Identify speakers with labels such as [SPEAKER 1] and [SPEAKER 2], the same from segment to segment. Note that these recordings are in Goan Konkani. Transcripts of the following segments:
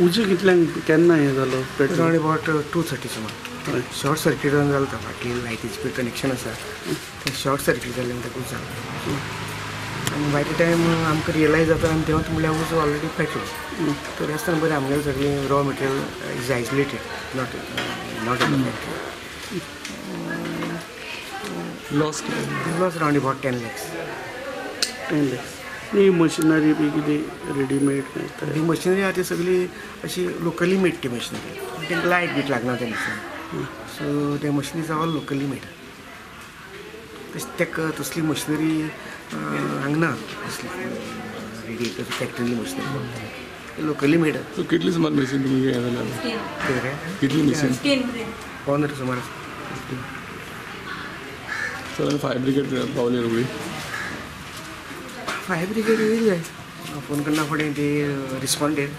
[SPEAKER 1] उजो कितल्यांक केन्ना हें जालो?
[SPEAKER 2] रावंड अबावट 2:30 सुमार. शॉर्ट सर्किटान जालो तो. फाटली लायटीचें कनेक्शन आसा तें शॉर्ट सर्कीट जालें आनी ताका जालो. आनी बाय the time आमकां रियलायज जाता आनी तेव्हाच म्हणल्यार उजो ऑलरेडी पेटलो. तरी आसतना बरें आमगेलें सगळें raw material is isolated, not not in the factory.
[SPEAKER 3] Loss
[SPEAKER 2] loss round about 10 lakhs.
[SPEAKER 1] 10 lakhs. He machinery बी कितें रेडीमेड?
[SPEAKER 2] ही मशिनरी आहा ती सगळी अशी लोकली मेड ती मशिनरी. तांकां लायट बीट लागना त्या मशिन. सो ते machine is all locally made. तशें ताका तसली मशिनरी हांगा ना तसली ready factory machinery locally made.
[SPEAKER 3] So कितली सुमार मशीन तुमी हें जालें? कितली मशीन?
[SPEAKER 2] 15 सुमार.
[SPEAKER 3] सर आनी फायर ब्रिगेड पावली रोखडी?
[SPEAKER 2] फायर ब्रिगेड येयली जाय. फोन करना फुडें ती रिस्पोंडेड.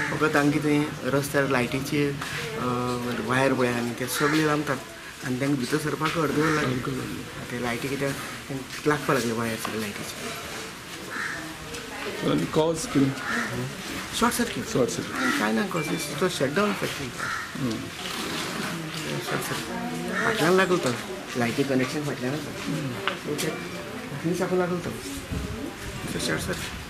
[SPEAKER 2] फकत आमगे थंय रस्त्यार लायटीचे वायर पळय आनी ते सगळे लांबतात आनी तांकां भितर सरपाक अर्द वर लागली. ते लायटी कित्याक तांकां लागपाक लागले वायर सगळे लायटीचे.
[SPEAKER 3] आनी कॉज कितें?
[SPEAKER 2] Short circuit.
[SPEAKER 3] Short circuit
[SPEAKER 2] कांय ना कॉज, तो shut down factory. Short circuit फाटल्यान लागलो तो. लायटी कनेक्शन फाटल्यान आसा, सो ते फाटल्यान साकून लागलो तो. Short circuit.